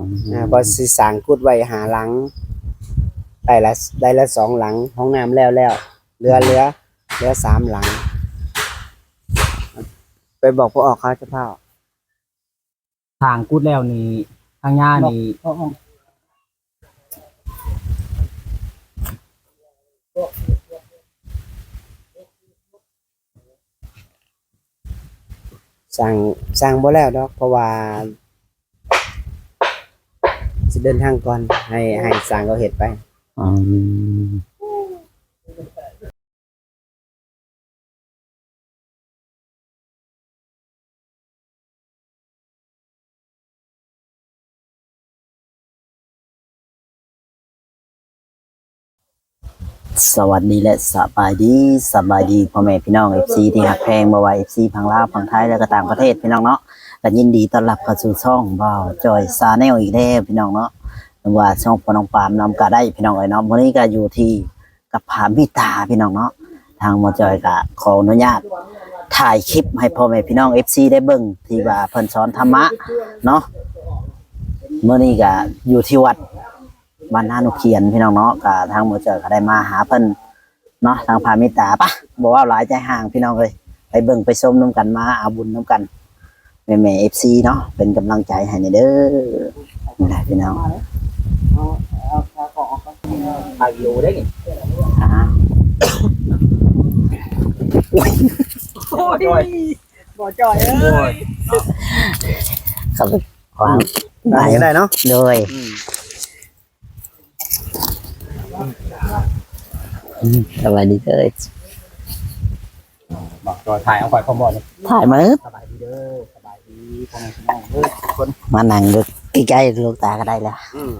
ອືມ ອ່າ ເພາະຊິສ້າງກຸດໄວ້ຫ້າຫຼັງ ໄດ້ລະ ໄດ້ລະສອງຫຼັງ ຫ້ອງນ້ຳແລ້ວແລ້ວ ເຫຼືອ ເຫຼືອ ເຫຼືອສາມຫຼັງ ໄປບອກພໍ່ອອກເຂົາຈະພ້າວ. ທາງກຸດແລ້ວນີ້ ທາງຍ່ານີ້ ສ້າງ ສ້າງບໍ່ແລ້ວດອກ ເພາະວ່າຊິເດີນທາງກ່ອນ ໃຫ້ ໃຫ້ຊ່າງເຂົາເຮັດໄປ. ອືມ. ສະຫວັດດີ ແລະ ສະບາຍດີ ສະບາຍດີພໍ່ແມ່ພີ່ນ້ອງ ເອັຟຊີ ທີ່ຮັກແພງ ບໍ່ວ່າ ເອັຟຊີ ຝັ່ງລາວ ຝັ່ງໄທ ແລະ ກໍຕ່າງປະເທດ ພີ່ນ້ອງເນາະ ກໍຍິນດີຕ້ອນຮັບເຂົ້າສູ່ຊ່ອງບ່າວຈ່ອຍ Channel ອີກແລ້ວ ພີ່ນ້ອງເນາະ ຫຼືວ່າຊ່ອງພໍ່ນ້ອງປາມນຳກໍໄດ້ ພີ່ນ້ອງເອີຍເນາະ. ມື້ນີ້ກໍຢູ່ທີ່ ກັບພະເມດຕາ ພີ່ນ້ອງເນາະ. ທາງໝໍຈອຍກໍຂໍອະນຸຍາດຖ່າຍຄລິບໃຫ້ພໍ່ແມ່ພີ່ນ້ອງເອັຟຊີໄດ້ເບິ່ງ ທີ່ວ່າເພິ່ນສອນທຳມະເນາະ. ມື້ນີ້ກໍຢູ່ທີ່ວັດບ້ານນາໜູຂຽນ ພີ່ນ້ອງເນາະ, ກໍທາງໝໍຈອຍກໍໄດ້ມາຫາເພິ່ນເນາະ ທາງພະເມດຕາ. ປະ ບໍ່ເວົ້າຫຼາຍໃຈຫ່າງ ພີ່ນ້ອງເອີຍ, ໄປເບິ່ງໄປຊົມນຳກັນ ມາເອົາບຸນນຳກັນ. ແມ່ໆ ເອັຟຊີ ເນາະ ເປັນກຳລັງໃຈໃຫ້ແດ່ເດີ. ນີ້ແຫຼະພີ່ນ້ອງ ເອົາ ເອົາຂາກອອກກ່ອນ ຖ່າຍວິດີໂອໄດ້ນີ້. ອ່າ ໂອ້ຍ ໂອ້ຍ ບໍ່ຈ່ອຍເອີຍ ເຂົ້າໄປຂວາງ ໄດ້ກໍໄດ້ເນາະ ໂດຍ ອືມ. ອືມ ສະບາຍດີເດີ. ບອກໂຕຖ່າຍເອົາຂ້ອຍພ້ອມບໍ່ນີ້? ຖ່າຍມາເດີ. ສະບາຍດີເດີ ສະບາຍດີພໍ່ແມ່ພີ່ນ້ອງເດີທຸກຄົນ. ມານັ່ງຢູ່ໃກ້ໆ ລູກຕາກໍໄດ້ແລ້ວ. ອືມ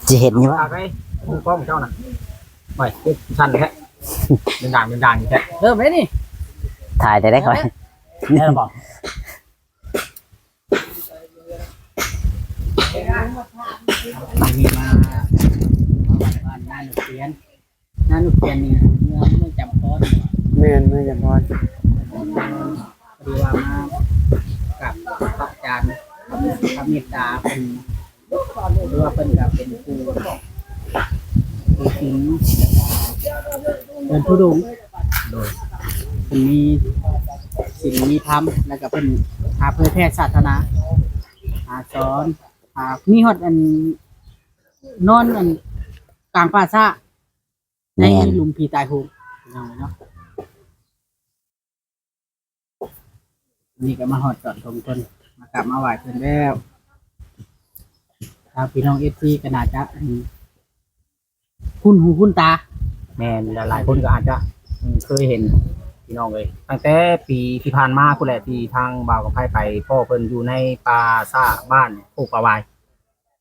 ຊິເຫັນຢູ່ບໍ່? ຕາໄກ ມືກ້ອງເຈົ້ານະ. ໂອ້ຍ ສັ່ນແທ້ ເປັນດ່າງເປັນດ່າງແທ້. ເລີ່ມເລີຍນີ້. ຖ່າຍໄດ້ໄດ໋ຂ້ອຍ. ໄດ້ແລ້ວບໍ່? ມື້ນີ້ມາ ມາວັດບ້ານນາໜູຂຽນ. ນາໜູຂຽນນີ້ເມືອງ ເມືອງຈຳພອນ. ແມ່ນ ເມືອງຈຳພອນ. ພໍດີວ່າມາກັບພະອາຈານ ພະເມດຕາເພິ່ນ ຄືວ່າເພິ່ນກໍເປັນຜູ້ ຜູ້ສິງເດີນທຸດົງ. ໂດຍ ເພິ່ນມີສິນມີທຳ ແລ້ວກໍເພິ່ນຫາເຜີຍແຜ່ສາສະໜາ ຫາສອນ ຫາ ມີຮອດອັນ ນອນອັນກາງປ່າຊ້າ ໃນ ແມ່ນ ຫຼຸມຜີຕາຍໂຫງ ພີ່ນ້ອງເນາະ. ນີ້ກໍມາຮອດຈອດເຖິງເພິ່ນ ມາກາບມາໄຫວ້ເພິ່ນແລ້ວ. ທາງພີ່ນ້ອງເອັຟຊີກໍໜ້າຈະ ອືມ ຄຸ້ນຫູຄຸ້ນຕາ. ແມ່ນ ຫຼາຍໆຄົນກໍອາດຈະ ອືມ ເຄີຍເຫັນ ພີ່ນ້ອງເອີຍ. ຕັ້ງແຕ່ປີທີ່ຜ່ານມາພຸ້ນແຫຼະ ທີ່ທາງບ່າວກຳໄພໄປພໍ້ເພິ່ນຢູ່ໃນປ່າຊ້າບ້ານໂຄກປາວາຍ.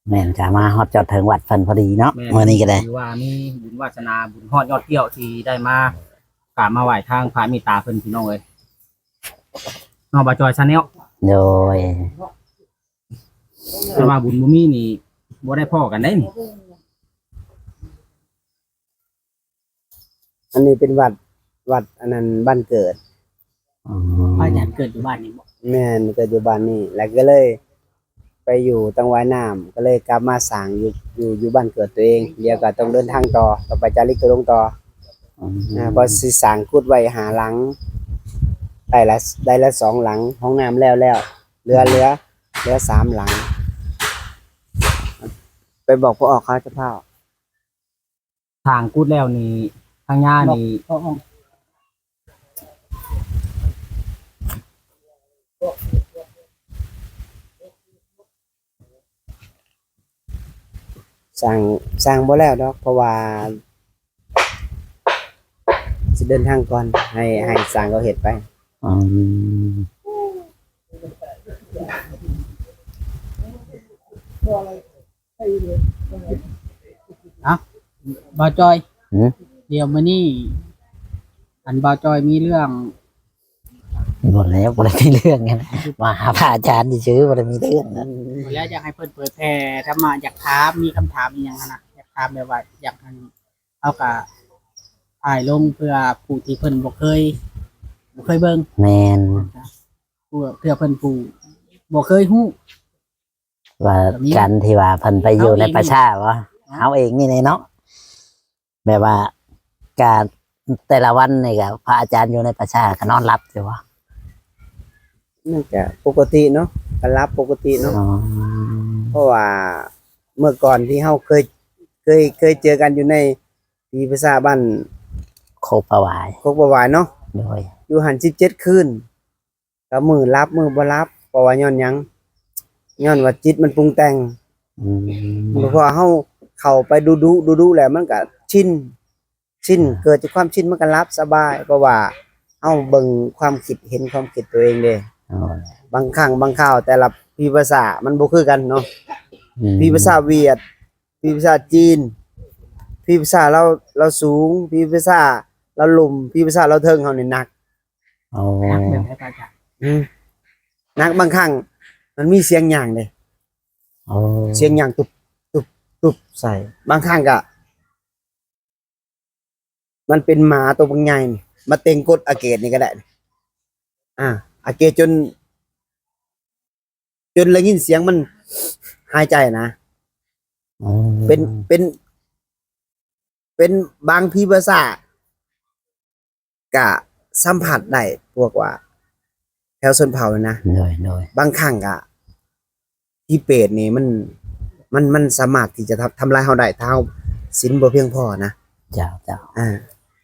ແມ່ນ ກະມາຮອດຈອດເຖິງວັດເພິ່ນພໍດີເນາະ. ແມ່ນ ມື້ນີ້ກໍໄດ້ ຖືວ່າມີບຸນວາສະໜາ ບຸນຮອດຍອດກ້ຽວ ທີ່ໄດ້ມາກາບມາໄຫວ້ທາງພະເມດຕາເພິ່ນ ພີ່ນ້ອງເອີຍເນາະ. ບ່າວຈ່ອຍ Channel ໂດຍ ຖ້າວ່າບຸນບໍ່ມີນີ້ ບໍ່ໄດ້ພໍ້ກັນໄດ໋ນີ້. ອັນນີ້ເປັນວັດ ວັດອັນນັ້ນ ບ້ານເກີດ. ອໍ ພະອາຈານເກີດຢູ່ບ້ານນີ້ບໍ? ແມ່ນ ເກີດຢູ່ບ້ານນີ້ ແລ້ວກໍເລີຍໄປຢູ່ຕາງຫວາຍນ້ຳ ກໍເລີຍກັບມາສ້າງຢູ່ ຢູ່ ຢູ່ບ້ານເກີດຕົວເອງ. ດຽວກໍຕ້ອງເດີນທາງຕໍ່ ຕ້ອງໄປຈາລິກທຸດົງຕໍ່. ອໍ ອ່າ ເພາະຊິສ້າງກຸດໄວ້ຫ້າຫຼັງ ໄດ້ລະ ໄດ້ລະສອງຫຼັງ ຫ້ອງນ້ຳແລ້ວແລ້ວ ເຫຼືອ ເຫຼືອ ເຫຼືອສາມຫຼັງ. ໄປບອກພໍ່ອອກເຂົາຈະພ້າວ. ທາງກຸດແລ້ວນີ້ ທາງຍ່ານີ້ ສ້າງ ສ້າງບໍ່ແລ້ວດອກ ເພາະວ່າຊິເດີນທາງກ່ອນ ໃຫ້ ໃຫ້ຊ່າງເຂົາເຮັດໄປ. ອືມ. ເອົ້າ ບ່າວຈ່ອຍ ຫືມ? ດຽວມື້ນີ້ ອັນ ບ່າວຈ່ອຍມີເລື່ອງ ບໍ່ແລ້ວ ບໍ່ໄດ້ມີເລື່ອງຫຍັງ ມາຫາພະອາຈານຊື່ໆ ບໍ່ໄດ້ມີເລື່ອງນະ. ບໍ່ແລ້ວ ຢາກໃຫ້ເພິ່ນເຜີຍແຜ່ທຳມະ ຢາກຖາມ ມີຄຳຖາມອີ່ຫຍັງຫັ້ນນະ ຢາກຖາມແບບວ່າ ຢາກ ອັນ ເຮົາກະຖ່າຍລົງເພື່ອຜູ້ທີ່ເພິ່ນບໍ່ເຄີຍ ບໍ່ເຄີຍເບິ່ງ. ແມ່ນ. ເພື່ອ ເພື່ອເພິ່ນຜູ້ບໍ່ເຄີຍຮູ້. ວ່າ ກໍມີ ການທີ່ວ່າເພິ່ນໄປຢູ່ໃນປ່າຊ້າບໍ່? ເຮົາເອງນີ້ແຫຼະເນາະ ແບບວ່າ ການແຕ່ລະວັນນີ້ກໍ ພະອາຈານຢູ່ໃນປ່າຊ້າກໍນອນຫຼັບຢູ່ບໍ່? ມັນກະປົກກະຕິເນາະ ກະຫຼັບປົກກະຕິເນາະ. ອໍ ເພາະວ່າເມື່ອກ່ອນທີ່ເຮົາເຄີຍ ເຄີຍ ເຄີຍເຈີກັນຢູ່ໃນຜີປະສາດບ້ານໂຄກປະຫວາຍ ໂຄກປະຫວາຍເນາະ. ໂດຍ ຢູ່ຫັ້ນສິບເຈັດຄືນ ກໍມື້ຫຼັບມື້ບໍ່ຫຼັບ. ເພາະວ່າຍ້ອນຫຍັງ? ຍ້ອນວ່າຈິດມັນປຸງແຕ່ງ. ອືມ ເພາະວ່າເຮົາເຂົ້າໄປດຸໆ ດຸໆ ແລ້ວມັນກໍຊິນ ຊິນ ອ່າ ເກີດຈາກຄວາມຊິນ ມັນກໍຫຼັບສະບາຍ ເພາະວ່າເຮົາເບິ່ງຄວາມຄິດ ເຫັນຄວາມຄິດຕົວເອງເດ້. ອໍ ບາງຄັ້ງບາງຄາວ ແຕ່ລະຜີປະສາດມັນບໍ່ຄືກັນເນາະ. ອືມ ຜີປະສາດຫວຽດ ຜີປະສາດຈີນ ຜີປະສາດລາວ ລາວສູງ ຜີປະສາດລາວລຸ່ມ ຜີປະສາດລາວເທິງ ເຮົານີ້ໜັກ. ອໍ ໜັກແບບໃດ ພະອາຈານ? ອືມ ໜັກ ບາງຄັ້ງມັນມີສຽງຍ່າງເດ້. ອໍ ສຽງຍ່າງຕຸບ ຕຸບ ຕຸບໃສ່. ບາງຄັ້ງກໍ ມັນເປັນໝາໂຕບັກໃຫຍ່ນີ້ ມາເຕັງກົດອາເກດນີ້ກໍໄດ້. ອ່າ ອາເກດຈົນ ຈົນໄດ້ຍິນສຽງມັນຫາຍໃຈນະ. ອໍ ເປັນ ເປັນ ເປັນບາງຜີປະສາດ ກະສຳຜັດໄດ້ ພວກວ່າແຖວຊົນເຜົ່ານະ. ໂດຍ ໂດຍ ບາງຄັ້ງກະຜີເປດນີ້ມັນ ມັນ ມັນສາມາດທີ່ຈະທຳ ທຳລາຍເຮົາໄດ້ ຖ້າເຮົາສິນບໍ່ພຽງພໍນະ. ເຈົ້າ ເຈົ້າ ອ່າ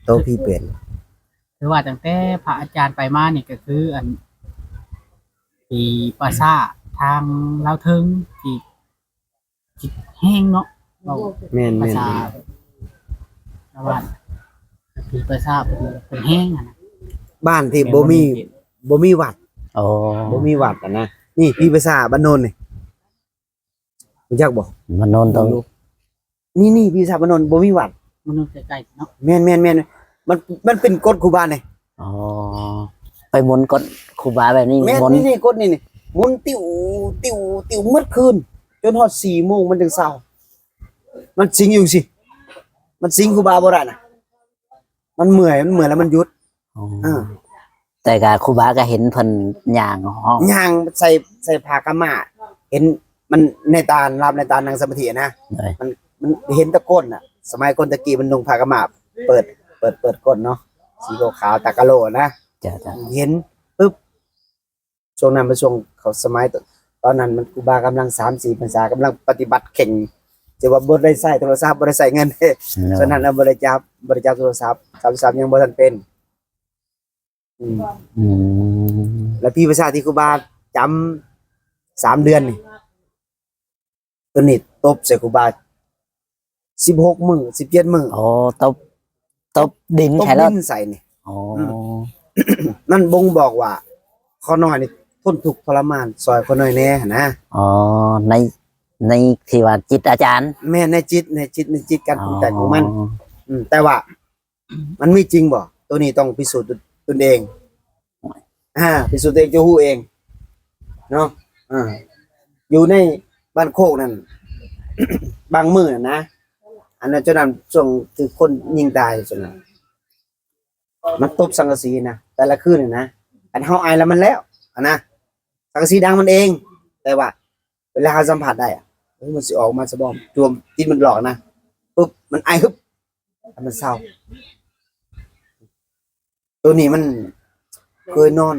ໂຕຜີເປດ ຄືວ່າຕັ້ງແຕ່ພະອາຈານໄປມານີ້ ກໍຄືອັນ ຜີປ່າຊ້າທາງລາວເທິງທີ່ ຈິດແຮງເນາະ ເວົ້າ ແມ່ນໆໆ ພາສາຊາວບ້ານ ທີ່ພາສາເພິ່ນ ເພິ່ນແຮງຫັ້ນນະ ບ້ານທີ່ ແມ່ນ ບໍ່ມີ ບໍ່ມີວັດ. ອໍ ບໍ່ມີວັດຫັ້ນນະ. ນີ້ຜີພາສາບ້ານໂນນນີ້ ຮູ້ຈັກບໍ່? ບ້ານໂນນຕົງ ນີ້ ນີ້ຜີພາສາບ້ານໂນນ ບໍ່ມີວັດ. ມັນຢູ່ໃກ້ໆເນາະ. ແມ່ນໆໆ ມັນ ມັນເປັນກົດຄູບານີ້. ອໍ ໄປໝູນກົດຄູບາແບບນີ້. ແມ່ນ ໝູນ ນີ້ ນີ້ ກົດນີ້ ນີ້ ໝູນຕິວ ຕິວ ຕິວໝົດຄືນ ຈົນຮອດສີ່ໂມງມັນຈຶ່ງເຊົາ. ມັນສິງຢູ່ຈັ່ງຊີ້ ມັນສິງຄູບາບໍ່ໄດ້ນະ ມັນເມື່ອຍ ມັນເມື່ອຍແລ້ວມັນຢຸດ. ອໍ ເອີ ແຕ່ກະຄູບາກະເຫັນເພິ່ນຍ່າງຮ້ອງ ຍ່າງໃສ່ ໃສ່ຜ້າຂາວມ້າ ເຫັນມັນໃນຕາ ລາວໃນຕານັ່ງສະມາທິນະ. ໂດຍ ມັນ ມັນເຫັນແຕ່ກົ້ນນະ ສະໄໝຄົນແຕ່ກີ້ມັນນຸ່ງຜ້າຂາວມ້າ ເປີດ ເປີດ ເປີດກົ້ນເນາະ ສີຂາວໆ ຕາກະໂຫຼນະ. ເຈົ້າໆ ເຫັນປຶບ ຊ່ວງນັ້ນມັນຊ່ວງເຂົາສະໄໝ ຕອນນັ້ນມັນຄູບາກຳລັງສາມສີ່ພັນສາ ກຳລັງປະຕິບັດເຄັ່ງ ແຕ່ວ່າບໍ່ໄດ້ໃຊ້ໂທລະສັບ ບໍ່ໄດ້ໃຊ້ເງິນເດ້. ໂດຍ ຊ່ວງນັ້ນນະບໍ່ໄດ້ຈັບ ບໍ່ໄດ້ຈັບໂທລະສັບ ໂທລະສັບຍັງບໍ່ທັນເປັນ. ອືມ ອືມ ແລ້ວຜີພາສາທີ່ຄູບາຈຳສາມເດືອນນີ້ ຕົວນີ້ຕົບໃສ່ຄູບາສິບຫົກມື້ ສິບເຈັດມື້. ອໍ ຕົບ ຕົບດິນ ຕົບ ໃສ່ ດິນໃສ່ນີ້. ອໍ ອືມ ນັ້ນບົ່ງບອກວ່າ ຂ້ານ້ອຍນີ້ທົນທຸກທໍລະມານ ຊ່ອຍຂ້ານ້ອຍແດ່ຫັ້ນນະ. ອໍ ໃນ ໃນທີ່ວ່າຈິດອາຈານ. ແມ່ນ ໃນຈິດ ໃນຈິດ ໃນຈິດການປຸງແຕ່ງຂອງມັນ. ອໍ ອືມ ແຕ່ວ່າ ມັນມີຈິງບໍ່? ໂຕນີ້ຕ້ອງພິສູດຕົນເອງ. ອ່າ ພິສູດຕົນເອງ ຈະຮູ້ເອງເນາະ. ອ່າ ຢູ່ໃນບ້ານໂຄກນັ້ນ ບາງມື້ນະ ອັນນັ້ນ ຈະນຳຊ່ວງຖືກຄົນຍິງຕາຍ ຈະນຳ ມັນຕົບສັງກະສີນະ ແຕ່ລະຄືນນະ ຄັນເຮົາໄອແລ້ວມັນແລ້ວຫັ້ນນະ ສັງກະສີດັງມັນເອງ. ແຕ່ວ່າເວລາເຮົາສຳຜັດໄດ້ອະ ເອີ ມັນຊິອອກມາສະບອມ ຈວມ ຈິດມັນຫຼອກນະ ປຶບ ມັນໄອ ຮຶບ ໃຫ້ມັນເຊົາ. ໂຕນີ້ມັນເຄີຍນອນ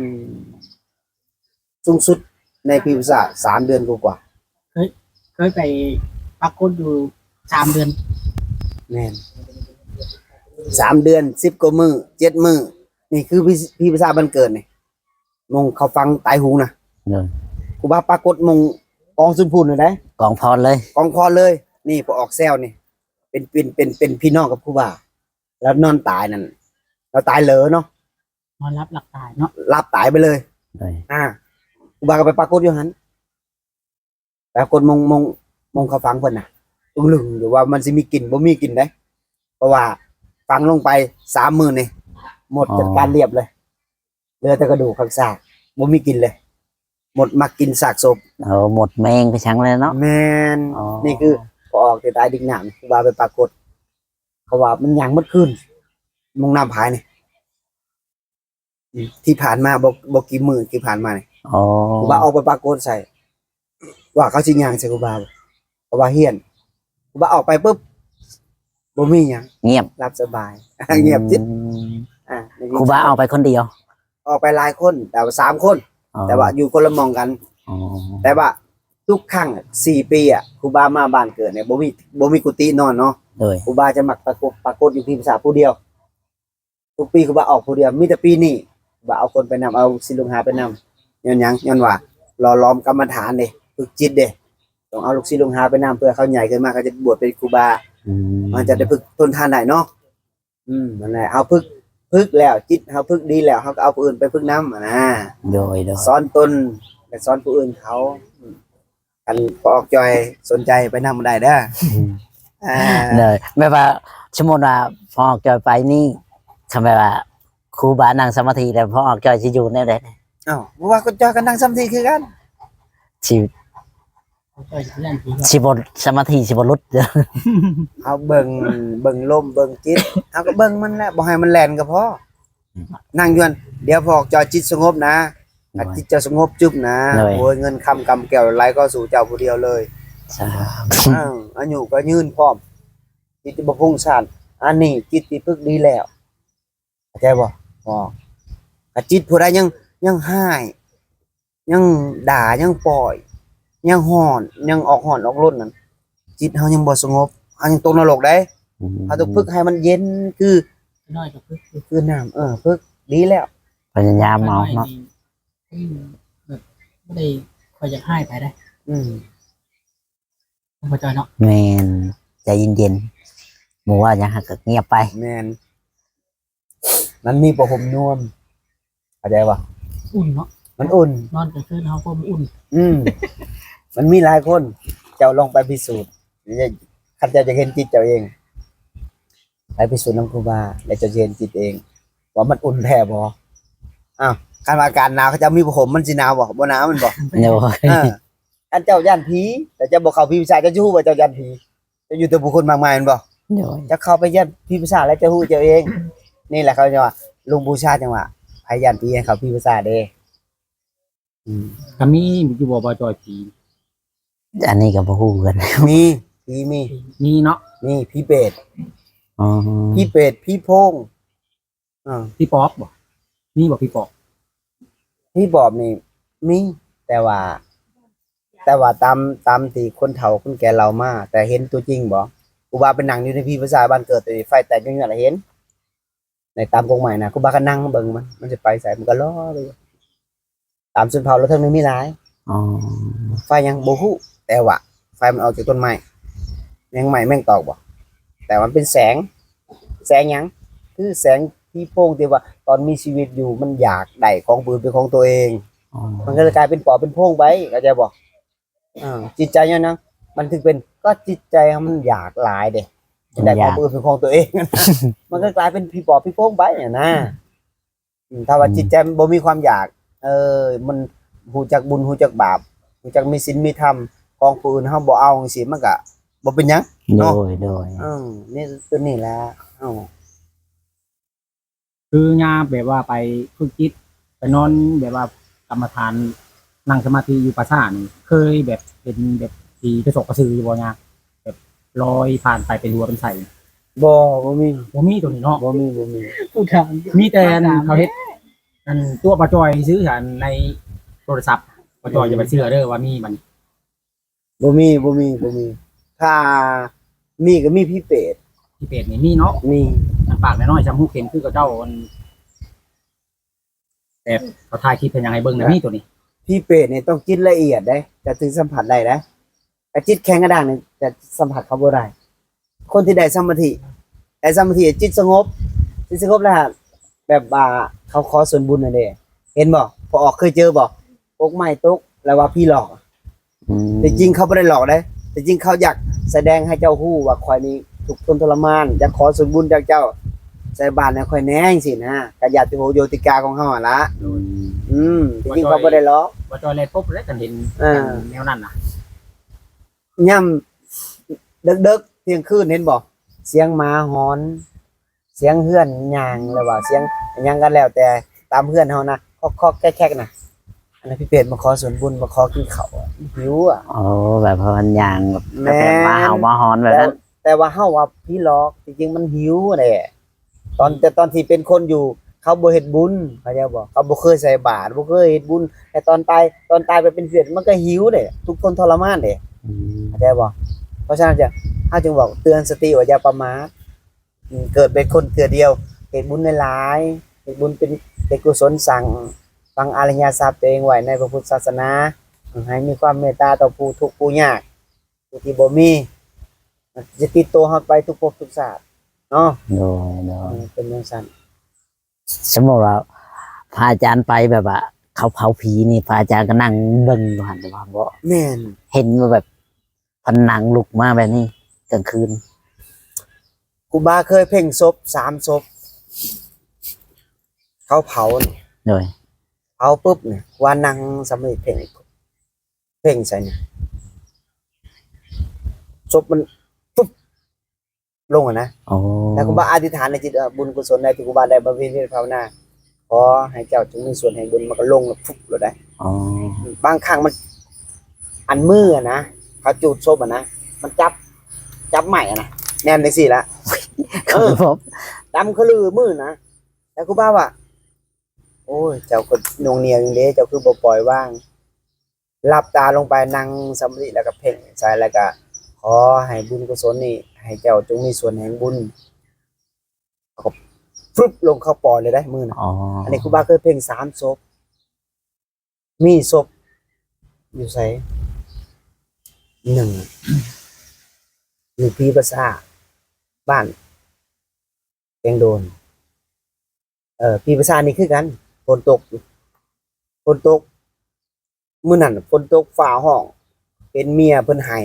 ສູງສຸດໃນຜີພາສາສາມເດືອນກວ່າໆ. ເຄີຍ ເຄີຍໄປປາກົດຢູ່ສາມເດືອນ. ແມ່ນ ສາມເດືອນ ສິບກວ່າມື້ ເຈັດມື້. ນີ້ຄືຜີ ຜີພາສາບ້ານເກີດນີ້ ໝ່ອງເຂົາຝັງຕາຍໂຫງນະ. ໂດຍ ຄູບາປາກົດໝ່ອງກອງຊຸມພຸ້ນນັ້ນໃດ໋ ກອງພອນເລີຍ ກອງພອນເລີຍ. ນີ້ພໍອອກແຊວນີ້ ເປັນ ເປັນ ເປັນ ເປັນພີ່ນ້ອງກັບຄູບາ. ແລ້ວນອນຕາຍນັ້ນ ລາວຕາຍເລີເນາະ ນອນຫຼັບຫຼັບຕາຍເນາະ ຫຼັບຕາຍໄປເລີຍ. ໂດຍ ອ່າ ຄູບາກໍໄປປາກົດຢູ່ຫັ້ນ ປາກົດໝ່ອງ ໝ່ອງ ໝ່ອງເຂົາຝັງເພິ່ນນະ ອຶ້ງລຶ້ງຢູ່ວ່າມັນຊິມີກິນ ບໍ່ມີກິນເດ້ ເພາະວ່າຝັງລົງໄປສາມມື້ນີ້ ມົດ ອໍ ຈັດການລຽບເລີຍ ເຫຼືອແຕ່ກະດູກກັບຊາກ ບໍ່ມີກິນເລີຍ. ມົດມັກກິນຊາກສົບ. ເອີ ມົດແມງໄປສັງແລ້ວເນາະ. ແມ່ນ. ອໍ ນີ້ຄືພໍອອກແຕ່ຕາຍດິກນ້ຳ ຄູບາໄປປາກົດ ເພາະວ່າມັນຍ່າງໝົດຄືນ ໝ່ອງນ້ຳພາຍນີ້ ທີ່ຜ່ານມາ ບໍ່ ບໍ່ກີ່ມື້ທີ່ຜ່ານມານີ້. ອໍ ຄູບາອອກໄປປາກົດໃສ່ ວ່າເຂົາຊິຍ່າງໃສ່ຄູບາ ເພາະວ່າຮຽນ ຄູບາອອກໄປປຶບ ບໍ່ມີຫຍັງ ງຽບ ຫຼັບສະບາຍ ງຽບຈິດ ອືມ ອ່າ ຄູບາອອກໄປຄົນດຽວ ອອກໄປຫຼາຍຄົນ ແຕ່ວ່າສາມຄົນ ອໍ ແຕ່ວ່າຢູ່ຄົນລະໝ່ອງກັນ ອໍ ແຕ່ວ່າທຸກຄັ້ງສີ່ປີອະ ຄູບາມາບ້ານເກີດນີ້ ບໍ່ມີ ບໍ່ມີກຸຕິນອນເນາະ ໂດຍ ຄູບາຈະມັກປາກົດ ປາກົດຢູ່ພີພາສາຜູ້ດຽວ. ທຸກປີຄູບາອອກຜູ້ດຽວ ມີແຕ່ປີນີ້ ບາເອົາຄົນໄປນຳ ເອົາລູກສິດລູກຫາໄປນຳ ຍ້ອນຫຍັງ? ຍ້ອນວ່າຫຼໍ່ຫຼອມກຳມະຖານເດ້ ຝຶກຈິດເດ້ ຕ້ອງເອົາລູກສິດລູກຫາໄປນຳ ເພື່ອເຂົາໃຫຍ່ຂຶ້ນມາ ເຂົາຈະບວດເປັນຄູບາ ອືມ ເຂົາຈະໄດ້ຝຶກທົນທານໄດ້ເນາະ ອືມ ນັ້ນແຫຼະ ເຮົາຝຶກ ຝຶກແລ້ວ ຈິດເຮົາຝຶກດີແລ້ວ ເຮົາກໍເອົາຜູ້ອື່ນໄປຝຶກນຳຫັ້ນນາ ໂດຍ ໂດຍ ສອນຕົນ ແລະ ສອນຜູ້ອື່ນເຂົາ ອືມ ຄັນພໍ່ອອກຈອຍສົນໃຈໄປນຳໄດ້ເດີ ອືມ ອ່າ ໂດຍ ແບບວ່າ ສົມມຸດວ່າພໍ່ອອກຈອຍໄປນີ້ ຄັນແບບວ່າຄູບານັ່ງສະມາທິແລ້ວ ພໍ່ອອກຈອຍຊິຢູ່ແນວໃດ? ເອົ້າ ບໍ່ວ່າຄູຈອຍກໍນັ່ງສະມາທິຄືກັນ ຊິ ຂ້ອຍຊິບໍ່ ສະມາທິຊິບໍ່ຫຼຸດ ເຮົາເບິ່ງ ເບິ່ງລົມເບິ່ງຈິດ ເຮົາກໍເບິ່ງມັນແຫຼະ ບໍ່ໃຫ້ມັນແລ່ນກໍພໍ ນັ່ງຢູ່ຫັ້ນ ດຽວພໍຈອຍຈິດສະຫງົບນະ ໂດຍ ຖ້າຈິດເຈົ້າສະຫງົບຈຶບນະ ໂດຍ ໂອ້ຍ ເງິນຄຳກຳແກ້ວໄຫຼເຂົ້າສູ່ເຈົ້າຜູ້ດຽວເລີຍ ສາທຸ ເອີ ອາຍຸກໍຍືນພ້ອມ ຈິດບໍ່ຟຸ້ງສ້ານ ອັນນີ້ຈິດທີ່ຝຶກດີແລ້ວ ເຂົ້າໃຈບໍ່? ບໍ່ ຖ້າຈິດຜູ້ໃດຍັງ ຍັງຮ້າຍ ຍັງດ່າ ຍັງປ້ອຍ ຍັງຮ້ອນ ຍັງອອກຮ້ອນອອກລົນນັ້ນ ຈິດເຮົາຍັງບໍ່ສະຫງົບ ເຮົາຍັງຕົກນະລົກເດ້ ອືມ ເຮົາຕ້ອງຝຶກໃຫ້ມັນເຢັນຄື ນ້ອຍກໍຝຶກ ຄືນ້ຳ ເອີ ຝຶກ ດີແລ້ວ ພະຍາຍາມເອົາເນາະ ອືມ ແບບບໍ່ໄດ້ຄ່ອຍຢາກຮ້າຍໄປເດ້ ອືມ ພໍ່ຈອຍເນາະ ແມ່ນ ໃຈເຢັນໆ ໝູ່ເວົ້າຫຍັງໃຫ້ກໍງຽບໄປ ແມ່ນ ມັນມີຜ້າຫົ່ມນວມ ເຂົ້າໃຈບໍ່? ອຸ່ນເນາະ ມັນອຸ່ນ ນອນກາງຄືນເຮົາກໍອຸ່ນ ອືມ ມັນມີຫຼາຍຄົນ ເຈົ້າລອງໄປພິສູດ ຄັນເຈົ້າຢາກເຫັນຈິດເຈົ້າເອງ ໄປພິສູດນຳຄູບາ ແລ້ວເຈົ້າຊິເຫັນຈິດເອງ ວ່າມັນອຸ່ນແທ້ບໍ່ ອ້າວ ຄັນວ່າອາກາດໜາວ ເຂົາເຈົ້າມີຜ້າຫົ່ມ ມັນຊິໜາວບໍ່? ບໍ່ໜາວແມ່ນບໍ່? ໂດຍ ເອີ ຄັນເຈົ້າຢ້ານຜີ ແຕ່ເຈົ້າບໍ່ເຂົ້າຜີປີສາດ ເຈົ້າຊິຮູ້ວ່າເຈົ້າຢ້ານຜີ ເຈົ້າຢູ່ແຕ່ຜູ້ຄົນມາກມາຍແມ່ນບໍ່? ໂດຍ ເຈົ້າເຂົ້າໄປຢ້ານຜີປີສາດແລ້ວເຈົ້າຮູ້ເຈົ້າເອງ ນີ້ແຫຼະເຂົາເອີ້ນວ່າ ລຸງບູຊາຈັ່ງວ່າ ໃຜຢ້ານຜີໃຫ້ເຂົ້າຜີປີສາດເດ້ ອືມ ກະມີຢູ່ບໍ່ ບ່າວຈອຍ ຜີ? ອັນນີ້ກໍບໍ່ຮູ້ຄືກັນ ມີ ຜີມີ ມີເນາະ ມີ ຜີເປດ ອໍ ຜີເປດ ຜີໂພງ ອ່າ ຜີປອບບໍ່? ມີບໍ່ຜີປອບ? ຜີປອບນີ້ມີ ແຕ່ວ່າ ແຕ່ວ່າຕາມ ຕາມທີ່ຄົນເຖົ້າຄົນແກ່ເລົ່າມາ ແຕ່ເຫັນຕົວຈິງບໍ່? ຄູບາໄປນັ່ງຢູ່ໃນຜີປີສາດບ້ານເກີດ ໄຟແຕກຍວດໆ ລະເຫັນ ໃນຕາມກົກໄມ້ນະ ຄູບາກໍນັ່ງເບິ່ງມັນ ມັນຊິໄປໃສ ມັນກໍລໍໄປຢູ່ ຕາມຊົນເຜົ່າລາວເທິງນີ້ມີຫຼາຍ ອໍ ໄຟຫຍັງບໍ່ຮູ້ ແຕ່ວ່າໄຟມັນອອກຈາກຕົ້ນໄມ້ ແມງໄມ້ແມງຕອກບໍ່ ແຕ່ມັນເປັນແສງ ແສງຫຍັງ? ຄືແສງຜີໂພງທີ່ວ່າຕອນມີຊີວິດຢູ່ມັນຢາກໄດ້ຂອງຜູ້ອື່ນເປັນຂອງຕົວເອງ ອໍ ມັນກໍເລີຍກາຍເປັນປອບເປັນໂພງໄປ ເຂົ້າໃຈບໍ່? ເອີ ຈິດໃຈຍ້ອນຫຍັງມັນເຖິງເປັນ ກໍຈິດໃຈເຮົາມັນຢາກຫຼາຍເດ້ ຢາກໄດ້ຂອງຜູ້ອື່ນເປັນຂອງຕົວເອງ ມັນກໍກາຍເປັນຜີປອບຜີໂພງໄປຫັ້ນນະ. ອືມ ຖ້າວ່າ ອືມ ຈິດໃຈມັນບໍ່ມີຄວາມຢາກ ເອີ ມັນຮູ້ຈັກບຸນ ຮູ້ຈັກບາບ ຮູ້ຈັກມີສິນມີທຳ ຂອງຜູ້ອື່ນເຮົາບໍ່ເອົາຈັ່ງຊີ້ ມັນກະບໍ່ເປັນຫຍັງເນາະ. ໂດຍ ໂດຍ ເອີ ນີ້ ຕົວນີ້ແຫຼະ ເອົ້າ ຄືຍາມແບບວ່າໄປຝຶກຈິດ ໄປນອນແບບວ່າກຳມະຖານ ນັ່ງສະມາທິຢູ່ປ່າຊ້ານີ້ ເຄີຍແບບເຫັນແບບຜີກະຊອກກະສືຢູ່ບໍ່ຍາ? ແບບລອຍຜ່ານໄປເປັນຫົວເປັນໄສ້. ບໍ່ ບໍ່ມີ ບໍ່ມີຕົວນີ້ເນາະ. ບໍ່ມີ ບໍ່ມີ ຜູ້ຖາມ ມີແຕ່ອັນເຂົາເຮັດ ອັນຕົວະບໍ່ຈ່ອຍຊື່ ອັນໃນໂທລະສັບ ບໍ່ຈ່ອຍ ອືມ ຢ່າໄປເຊື່ອເດີວ່າມີມັນ. ບໍ່ມີ ບໍ່ມີ ບໍ່ມີ ຖ້າມີກໍມີຜີເປດ. ຜີເປດນີ້ມີເນາະ. ມີ ອັນປາກນ້ອຍໆ ຊ່ຳຮູເຂັມຄືເຂົາເຈົ້າ ອັນ ແບບເຂົາຖ່າຍຄລິບເຮັດຫຍັງໃຫ້ເບິ່ງນະ ມີຕົວນີ້. ຜີເປດນີ້ຕ້ອງຈິດລະອຽດເດ້ ຈະຖືສຳຜັດໄດ້ເດ້ ແຕ່ຈິດແຂງກະດ້າງນີ້ຈະສຳຜັດເຂົາບໍ່ໄດ້. ຄົນທີ່ໄດ້ສະມາທິ ໄດ້ສະມາທິ ຈິດສະຫງົບ ຈິດສະຫງົບແລ້ວ ແບບວ່າເຂົາຂໍສ່ວນບຸນຫັ້ນເດ້ ເຫັນບໍ່? ພໍ່ອອກເຄີຍເຈີບໍ່? ກົກໄມ້ຕົກ ແລ້ວວ່າຜີຫຼອກ. ອືມ ທີ່ຈິງເຂົາບໍ່ໄດ້ຫຼອກເດ້ ທີ່ຈິງເຂົາຢາກສະແດງໃຫ້ເຈົ້າຮູ້ວ່າຂ້ອຍນີ້ທຸກທົນທໍລະມານ ຢາກຂໍສ່ວນບຸນຈາກເຈົ້າ ໃສ່ບາດໃຫ້ຂ້ອຍແດ່ ຈັ່ງຊີ້ນະ ກັບຍາດໂຍຕິກາຂອງເຮົາຫັ້ນລະ. ອືມ ອືມ ທີ່ຈິງເຂົາບໍ່ໄດ້ຫຼອກ. ບໍ່ຈ່ອຍແລ່ນປົບແລ້ວ ຄັນເຫັນ ເອີ ແນວນັ້ນນະ. ຍາມເດິກໆ ທ່ຽງຄືນ ເຫັນບໍ່? ສຽງໝາຫອນ ສຽງເຮືອນຍ່າງ ຫຼືວ່າສຽງຫຍັງກໍແລ້ວແຕ່ ຕາມເຮືອນເຮົານະ ຄອກໆແຄກໆນະ ອັນນັ້ນ ຜີເປດມາຂໍສ່ວນບຸນ ມາຂໍກິນເຂົ້າ ຫິວອະ. ໂອ້ ແບບເພິ່ນຍ່າງແບບ ແມ່ນ ມາເຫົ່າມາຫອນແບບນັ້ນ. ແຕ່ ແຕ່ວ່າເຮົາວ່າຜີຫຼອກ ທີ່ຈິງມັນຫິວແຫຼະ. ຕອນ ແຕ່ຕອນທີ່ເປັນຄົນຢູ່ ເຂົາບໍ່ເຮັດບຸນ ເຂົ້າໃຈບໍ່? ເຂົາບໍ່ເຄີຍໃສ່ບາດ ບໍ່ເຄີຍເຮັດບຸນ ແຕ່ຕອນຕາຍ ຕອນຕາຍໄປເປັນເຜດ ມັນກໍຫິວເດ້ ທຸກທົນທໍລະມານເດ້. ອືມ ເຂົ້າໃຈບໍ່? ເພາະສະນັ້ນຈະ ເຮົາຈຶ່ງບອກເຕືອນສະຕິວ່າຢ່າປະໝາດ. ອືມ ເກີດເປັນຄົນເທື່ອດຽວ ເຮັດບຸນຫຼາຍໆ ເຮັດບຸນເປັນ ເປັນກຸສົນ ສ້າງຝັງອະລິຍະຊັບຕົວເອງໄວ້ໃນພະພຸດທະສາສະໜາ ໃຫ້ມີຄວາມເມດຕາຕໍ່ຜູ້ທຸກຜູ້ຍາກ ຜູ້ທີ່ບໍ່ມີ ຈະຕິດໂຕເຮົາໄປທຸກພົບທຸກຊາດເນາະ. ໂດຍ ໂດຍ ເອີ ເປັນຈັ່ງຊັ້ນ. ສົມມຸດວ່າພະອາຈານໄປແບບວ່າເຂົາເຜົາຜີນີ້ ພະອາຈານກໍນັ່ງເບິ່ງຢູ່ຫັ້ນ ແຕ່ວ່າບໍ່ ແມ່ນ ເຫັນວ່າແບບເພິ່ນນັ່ງລຸກມາແບບນີ້ກາງຄືນ. ຄູບາເຄີຍເພັ່ງສົບສາມສົບ ເຂົາເຜົານີ້ ໂດຍ ເຜົາປຶບນີ້ ຄູບານັ່ງສະມາທິເພັ່ງ ເພັ່ງໃສ່ນີ້ ສົບມັນຟຶບລົງຫັ້ນນະ. ອໍ ແລ້ວຄູບາອະທິຖານໃນຈິດວ່າ ບຸນກຸສົນໃດທີ່ຄູບາໄດ້ບຳເພັນພຽນພາວນາ ຂໍໃຫ້ເຈົ້າຈົ່ງມີສ່ວນແຫ່ງບຸນ ມັນກໍລົງແລ້ວຟຶບໂລດໄດ໋. ອໍ ບາງຄັ້ງມັນ ອັນມືຫັ້ນນະ ເຂົາຈູດສົບຫັ້ນນະ ມັນຈັບ ຈັບໄມ້ຫັ້ນນະ ແໜ້ນຈັ່ງຊີ້ລະ ເອີ ດຳຂະລືມືນະ. ແລ້ວຄູບາວ່າ ໂອ້ຍ ເຈົ້າກໍໜ່ວງໜຽວຢູ່ເດ້ ເຈົ້າຄືບໍ່ປ່ອຍວາງ? ຫຼັບຕາລົງໄປ ນັ່ງສະມາທິ ແລ້ວກໍເພັ່ງໃສ່ ແລ້ວກໍຂໍໃຫ້ບຸນກຸສົນນີ້ ໃຫ້ເຈົ້າຈົ່ງມີສ່ວນແຫ່ງບຸນ. ແລ້ວກໍຟຶບລົງ ເຂົາປ່ອຍເລີຍໄດ໋ມືນະ. ອໍ ອັນນີ້ຄູບາເຄີຍເພັ່ງສາມສົບ. ມີສົບຢູ່ໃສ? ໜຶ່ງ ຢູ່ຜີປາສາດ ບ້ານແກງໂດນ. ເອີ ຜີປາສາດນີ້ຄືກັນ ຝົນຕົກ ຝົນຕົກ ມື້ນັ້ນຝົນຕົກ ຟ້າຮ້ອງ ເປັນເມຍເພິ່ນໄຫ້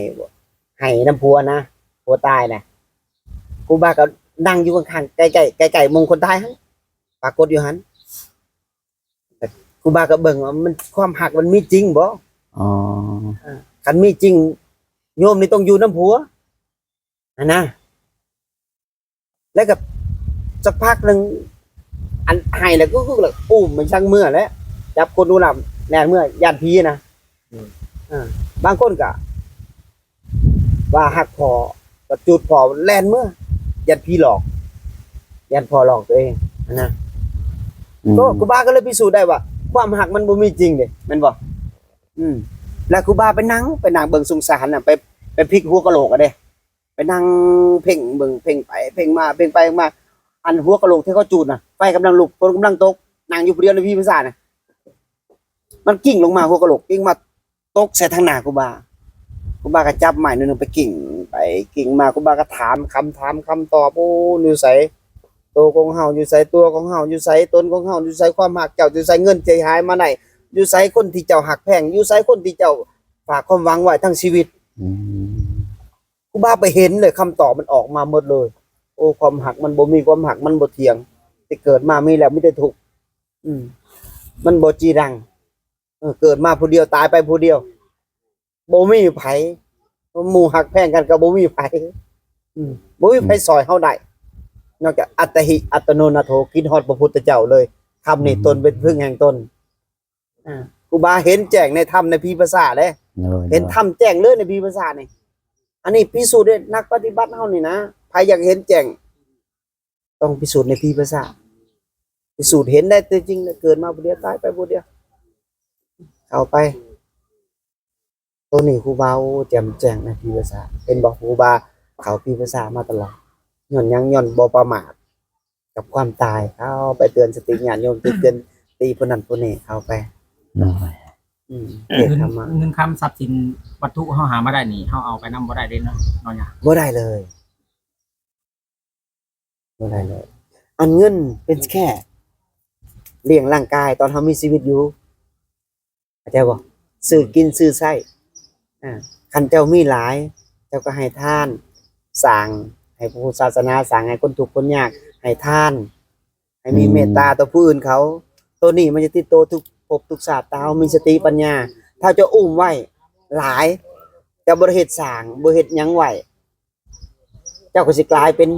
ໄຫ້ນຳຜົວນະ ຜົວຕາຍນະ. ຄູບາກໍນັ່ງຢູ່ຂ້າງໆ ໃກ້ໆ ໃກ້ໆ ໝ່ອງຄົນຕາຍຫັ້ນ ປາກົດຢູ່ຫັ້ນ. ຄູບາກໍເບິ່ງວ່າມັນ ຄວາມຮັກມັນມີຈິງບໍ່? ອໍ ເອີ ຄັນມີຈິງ ໂຍມນີ້ຕ້ອງຢູ່ນຳຜົວຫັ້ນນະ. ແລ້ວກໍສັກພັກໜຶ່ງ ອັນໄຫ້ແລ້ວ ກຶກໆ ແລ້ວອຸ້ມມັນຊ່າງເມືອແຫຼະ ຈັບກົ້ນອຸລຳແລ່ນເມືອ ຢ້ານຜີນະ. ອືມ ເອີ ບາງຄົນກໍວ່າຮັກພໍ່ ກໍຈູດພໍ່ແລ່ນເມືອ ຢ້ານຜີຫຼອກ ຢ້ານພໍ່ຫຼອກຕົວເອງຫັ້ນນະ. ອືມ ກໍຄູບາກໍເລີຍພິສູດໄດ້ວ່າ ຄວາມຮັກມັນບໍ່ມີຈິງເດ້ ແມ່ນບໍ່? ອືມ ແລ້ວຄູບາໄປນັ່ງ ໄປນັ່ງເບິ່ງສົງສານນະ ໄປ ໄປພິກຫົວກະໂຫຼກອະເດ້ ໄປນັ່ງເພັ່ງເບິ່ງ ເພັ່ງໄປເພັ່ງມາ ເພັ່ງໄປເພັ່ງມາ ອັນຫົວກະໂຫຼກທີ່ເຂົາຈູດນະ ໄຟກຳລັງລຸກ ຝົນກຳລັງຕົກ ນັ່ງຢູ່ຜູ້ດຽວໃນຜີປາສາດນະ ມັນກິ້ງລົງມາ ຫົວກະໂຫຼກກິ້ງມາຕົກໃສ່ທາງໜ້າຄູບາ. ຄູບາກໍຈັບໄມ້ໜ້ອຍໜຶ່ງໄປກິ້ງໄປກິ້ງມາ ຄູບາກໍຖາມຄຳຖາມຄຳຕອບ ໂອ້ ຢູ່ໃສ ໂຕຂອງເຮົາຢູ່ໃສ ຕົວຂອງເຮົາຢູ່ໃສ ຕົນຂອງເຮົາຢູ່ໃສ ຄວາມຮັກເຈົ້າຢູ່ໃສ ເງິນທີ່ຫາມາໄດ້ຢູ່ໃສ ຄົນທີ່ເຈົ້າຮັກແພງຢູ່ໃສ ຄົນທີ່ເຈົ້າຝາກຄວາມຫວັງໄວ້ທັງຊີວິດ. ອືມ ຄູບາໄປເຫັນເລີຍ ຄຳຕອບມັນອອກມາໝົດເລີຍ. ໂອ້ ຄວາມຮັກມັນບໍ່ມີ ຄວາມຮັກມັນບໍ່ທ່ຽງ ທີ່ເກີດມາມີແລ້ວມີແຕ່ທຸກ. ອືມ ມັນບໍ່ຈີລັງ ເອີ ເກີດມາຜູ້ດຽວ ຕາຍໄປຜູ້ດຽວ ບໍ່ມີໃຜ ໝູ່ຮັກແພງກັນກໍບໍ່ມີໃຜ. ອືມ ບໍ່ມີໃຜ ອືມ ຊ່ອຍເຮົາໄດ້ ນອກຈາກອັດຕະຫິ ອັດຕະໂນນາໂຖ ຄິດຮອດພະພຸດທະເຈົ້າເລີຍ. ຄຳນີ້ ອືມ ຕົນເປັນເພິ່ງແຫ່ງຕົນ. ອ່າ ຄູບາເຫັນແຈ້ງໃນຖ້ຳໃນຜີປາສາດເດ້ ໂດຍ ເຫັນ ໂດຍ ຖ້ຳແຈ້ງເລີຍໃນຜີປາສາດນີ້. ອັນນີ້ພິສູດເດ້ ນັກປະຕິບັດເຮົານີ້ນະ ໃຜຢາກເຫັນແຈ້ງ ຕ້ອງພິສູດໃນຜີປາສາດ ພິສູດເຫັນໄດ້ຕົວຈິງ ເກີດມາຜູ້ດຽວ ຕາຍໄປຜູ້ດຽວ ເຂົ້າໄປ. ໂຕນີ້ຄູບາ ໂອ້ ແຈ່ມແຈ້ງໃນຜີປາສາດ ເຫັນບໍ່? ຄູບາເຂົ້າຜີປາສາດມາຕະຫຼອດ ຍ້ອນຫຍັງ? ຍ້ອນບໍ່ປະໝາດກັບຄວາມຕາຍ. ເຂົ້າໄປເຕືອນສະຕິຍາດໂຍມ ຕິເຕືອນຕິຜູ້ນັ້ນຜູ້ນີ້ ເຂົ້າໄປ. ໂດຍ ອືມ ເທດທຳມະ ເງິນຄຳຊັບສິນວັດຖຸເຮົາຫາມາໄດ້ນີ້ ເຮົາເອົາໄປນຳບໍ່ໄດ້ເດ້ເນາະ ເນາະຍາ? ບໍ່ໄດ້ເລີຍ ບໍ່ໄດ້ເລີຍ. ອັນເງິນເປັນແຄ່ລ້ຽງຮ່າງກາຍຕອນເຮົາມີຊີວິດຢູ່ ເຂົ້າໃຈບໍ່? ຊື້ກິນຊື້ໃຊ້. ອ່າ ຄັນເຈົ້າມີຫຼາຍ ເຈົ້າກໍໃຫ້ທານ ສ້າງໃຫ້ພະພຸດທະສາສະໜາ ສ້າງໃຫ້ຄົນທຸກຄົນຍາກ ໃຫ້ທານ ໃຫ້ມີ ອືມ ເມດຕາຕໍ່ຜູ້ອື່ນເຂົາ. ໂຕນີ້ມັນຈະຕິດໂຕທຸກພົບທຸກຊາດ ຖ້າເຮົາມີສະຕິປັນຍາ. ຖ້າເຈົ້າອຸ້ມໄວ້ຫຼາຍ ເຈົ້າບໍ່ໄດ້ເຮັດສ້າງ ບໍ່ເຮັດຫຍັງໄວ້ ເຈົ້າກໍຊິກາຍເປັນ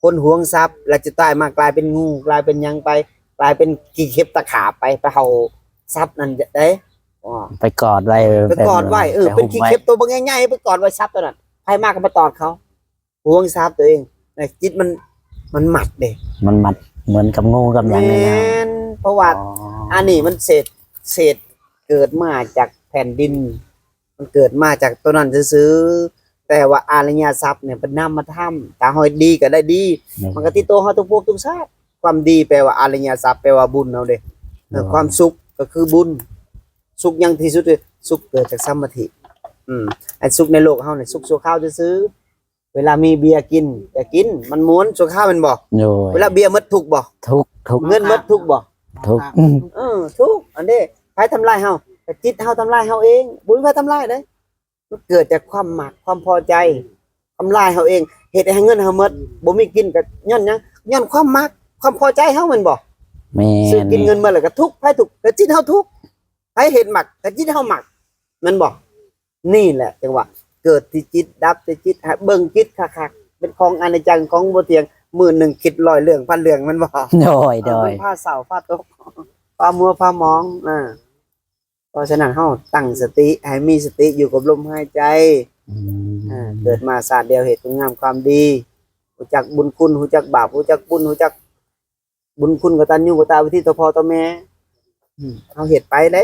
ຄົນຫວງຊັບ ແລ້ວຈະຕາຍມາກາຍເປັນງູ ກາຍເປັນຫຍັງໄປ ກາຍເປັນຂີ້ເຂັບຕະຂາບໄປ ໄປເຫົ່າ ສັບນັ້ນເດ້ ໄປກອດໄວ້ ໄປກອດໄວ້ ເອີ ເປັນຂີ້ເຂັບໂຕບັກໃຫຍ່ໆ ໄປກອດໄວ້ສັບໂຕນັ້ນ ໃຜມາກໍມາຕອດເຂົາ ຫວງຊັບຕົວເອງ ແລະຈິດມັນ ມັນມັດເດ້ ມັນມັດເໝືອນກັບງູກັບຫຍັງນີ້ນະ ແມ່ນ ເພາະວ່າ ອໍ ອັນນີ້ມັນເສດ ເສດເກີດມາຈາກແຜ່ນດິນ ມັນເກີດມາຈາກຕົວນັ້ນຊື່ໆ ແຕ່ວ່າອະລິຍະຊັບນີ້ເປັນນາມມະທຳ ຖ້າເຮົາເຮັດດີກໍໄດ້ດີ ແມ່ນ ມັນກໍຕິດໂຕເຮົາທຸກພົບທຸກຊາດ ຄວາມດີແປວ່າອະລິຍະຊັບ ແປວ່າບຸນເຮົາເດ້ ແມ່ນ ຄວາມສຸກກໍຄືບຸນ ສຸກຢ່າງທີ່ສຸດ ສຸກເກີດຈາກສະມາທິ ອືມ ອັນສຸກໃນໂລກເຮົານີ້ສຸກຊົ່ວຄາວຊື່ໆ ເວລາມີເບຍກິນກໍກິນ ມັນມ່ວນຊົ່ວຄາວແມ່ນບໍ່? ໂດຍ ເວລາເບຍໝົດທຸກບໍ່? ທຸກ ທຸກ ເງິນໝົດທຸກບໍ່? ທຸກ ເອີ ທຸກ ອັນເດ້ ໃຜທຳລາຍເຮົາ? ກໍຈິດເຮົາທຳລາຍເຮົາເອງ ບໍ່ມີໃຜທຳລາຍເດ້ ມັນເກີດຈາກຄວາມມັກ ຄວາມພໍໃຈ ທຳລາຍເຮົາເອງ ເຮັດໃຫ້ເງິນເຮົາໝົດ ບໍ່ມີກິນກໍຍ້ອນຫຍັງ? ຍ້ອນຄວາມມັກ ຄວາມພໍໃຈເຮົາແມ່ນບໍ່? ແມ່ນ ຊື້ກິນເງິນໝົດແລ້ວກໍທຸກ ໃຜທຸກ? ກໍຈິດເຮົາທຸກ ໃຜເຮັດມັກ ກໍຈິດເຮົາມັກ ແມ່ນບໍ່? ນີ້ແຫຼະຈັ່ງວ່າເກີດທີ່ຈິດ ດັບທີ່ຈິດ ໃຫ້ເບິ່ງຈິດຄັກໆ ເປັນຂອງອະນິດຈັງ ຂອງບໍ່ທ່ຽງ ມື້ໜຶ່ງຄິດຮ້ອຍເລື່ອງພັນເລື່ອງແມ່ນບໍ່? ໂດຍ ໂດຍ ເອີ ມັນພາເສົ້າພາຕົກ ພາມົວພາໝອງ ອາ ເພາະສະນັ້ນເຮົາຕັ້ງສະຕິ ໃຫ້ມີສະຕິຢູ່ກັບລົມຫາຍໃຈ ອືມ ອາ ເກີດມາຊາດດຽວເຮັດຄຸນງາມຄວາມດີ ຮູ້ຈັກບຸນຄຸນ ຮູ້ຈັກບາບ ຮູ້ຈັກບຸນ ຮູ້ຈັກ ບຸນຄຸນກະຕັນຍູກະຕະເວທີຕໍ່ພໍ່ຕໍ່ແມ່ ອືມ ເຮົາເຮັດໄປເດ້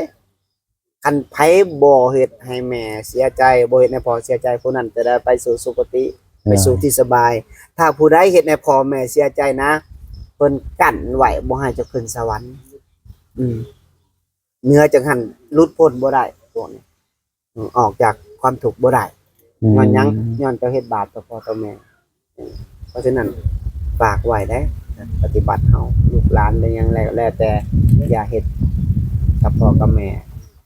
ຄັນໃຜບໍ່ເຮັດໃຫ້ແມ່ເສຍໃຈ ບໍ່ເຮັດໃຫ້ພໍ່ເສຍໃຈ ຜູ້ນັ້ນຈະໄດ້ໄປສູ່ສຸຄະຕິ ແມ່ນ ໄປສູ່ທີ່ສະບາຍ ຖ້າຜູ້ໃດເຮັດໃຫ້ພໍ່ແມ່ເສຍໃຈນະ ເພິ່ນກັ້ນໄວ້ບໍ່ໃຫ້ເຈົ້າຂຶ້ນສະຫວັນ ອືມ ເໜືອຈາກຫັ້ນ ຫຼຸດພົ້ນບໍ່ໄດ້ພວກນີ້ ອອກຈາກຄວາມທຸກບໍ່ໄດ້ ອືມ ຍ້ອນຫຍັງ? ຍ້ອນເຈົ້າເຮັດບາບຕໍ່ພໍ່ຕໍ່ແມ່ ເພາະສະນັ້ນຝາກໄວ້ເດ້ ປະຕິບັດເຮົາ ລູກຫຼານໄດ້ຫຍັງແລ້ວແຕ່ ຢ່າເຮັດກັບພໍ່ກັບແມ່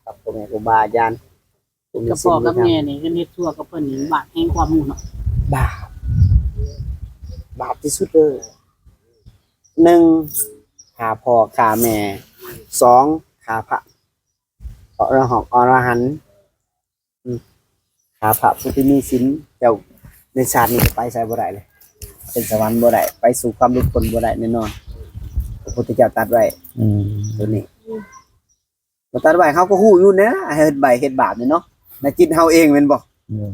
ກັບພໍ່ແມ່ຄູບາອາຈານ ກັບພໍ່ກັບແມ່ນີ້ ຄັນເຮັດຊົ່ວກັບເພິ່ນນີ້ ບາບແຮງກວ່າໝູ່ເນາະ ບາບ ບາບທີ່ສຸດເລີຍ ໜຶ່ງ ຂ້າພໍ່ຂ້າແມ່ ສອງ ຂ້າພະ ອໍລະຫັກ ອໍລະຫັນ ອືມ ຂ້າພະຜູ້ທີ່ມີສິນ ເຈົ້າໃນຊາດນີ້ຈະໄປໃສບໍ່ໄດ້ເລີຍ ຂຶ້ນສະຫວັນບໍ່ໄດ້ ໄປສູ່ຄວາມຫຼຸດພົ້ນບໍ່ໄດ້ແນ່ນອນ ພະພຸດທະເຈົ້າຕັດໄວ້ ອືມ ໂຕນີ້ ບໍ່ຕັດໄວ້ ເຮົາກໍຮູ້ຢູ່ນະ ເຮັດໃບເຮັດບາບນີ້ເນາະ ໃນຈິດເຮົາເອງແມ່ນບໍ່?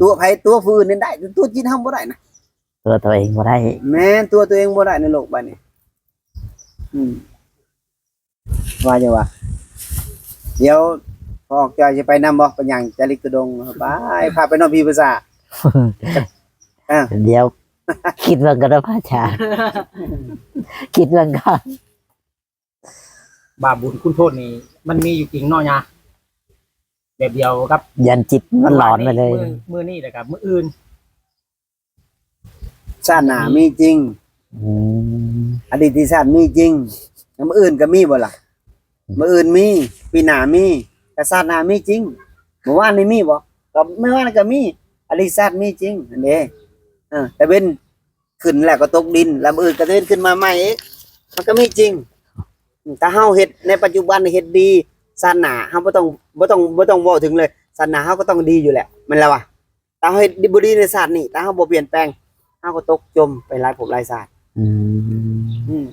ຕົວະໃຜຕົວະຜູ້ອື່ນນັ້ນໄດ້ ຕົວະຈິດເຮົາບໍ່ໄດ້ນະ ຕົວະຕົວເອງບໍ່ໄດ້ ແມ່ນ ຕົວະຕົວເອງບໍ່ໄດ້ໃນໂລກໃບນີ້ ອືມ ວ່າຈັ່ງວ່າ ດຽວພໍ່ອອກຈອຍຊິໄປນຳບໍ່? ໄປຍ່າງຈາລິກທຸດົງ ໄປ ພາໄປນອນພີພາສາ ເອີ ດຽວຄິດເບິ່ງກ່ອນເດີພະອາຈານ ຄິດເບິ່ງກ່ອນ ບາບບຸນຄຸນໂທດນີ້ມັນມີຢູ່ຈິງເນາະຍາ ແບບດຽວກັບ ຢ້ານຈິດມັນຫຼອນໄປເລີຍ ມື້ ມື້ນີ້ແລ້ວກໍມື້ອື່ນ ຊາດໜ້າມີຈິງ ອືມ ອະດີດຊາດມີຈິງ ມື້ອື່ນກໍມີບໍ່ລະ? ອືມ ມື້ອື່ນມີ ປີໜ້າມີ ແຕ່ຊາດໜ້າມີຈິງ ມື້ວານນີ້ມີບໍ່? ກໍມື້ວານກໍມີ ອະດີດຊາດມີຈິງຫັ້ນເດ້ ເອີ ຕາເວັນຂຶ້ນແລ້ວກໍຕົກດິນ ແລ້ວມື້ອື່ນກໍຕາເວັນຂຶ້ນມາໃໝ່ອີກ ມັນກໍມີຈິງ ອືມ ຖ້າເຮົາເຮັດໃນປັດຈຸບັນເຮັດດີ ຊາດໜ້າເຮົາບໍ່ຕ້ອງ ບໍ່ຕ້ອງ ບໍ່ຕ້ອງເວົ້າເຖິງເລີຍ ຊາດໜ້າເຮົາກໍຕ້ອງດີຢູ່ແລ້ວ ແມ່ນລະວະ? ຖ້າເຮົາເຮັດດີ ບໍ່ດີໃນຊາດນີ້ ຖ້າເຮົາບໍ່ປ່ຽນແປງ ເຮົາກໍຕົກຈົມໄປຫຼາຍພົບຫຼາຍຊາດ ອືມ ອືມ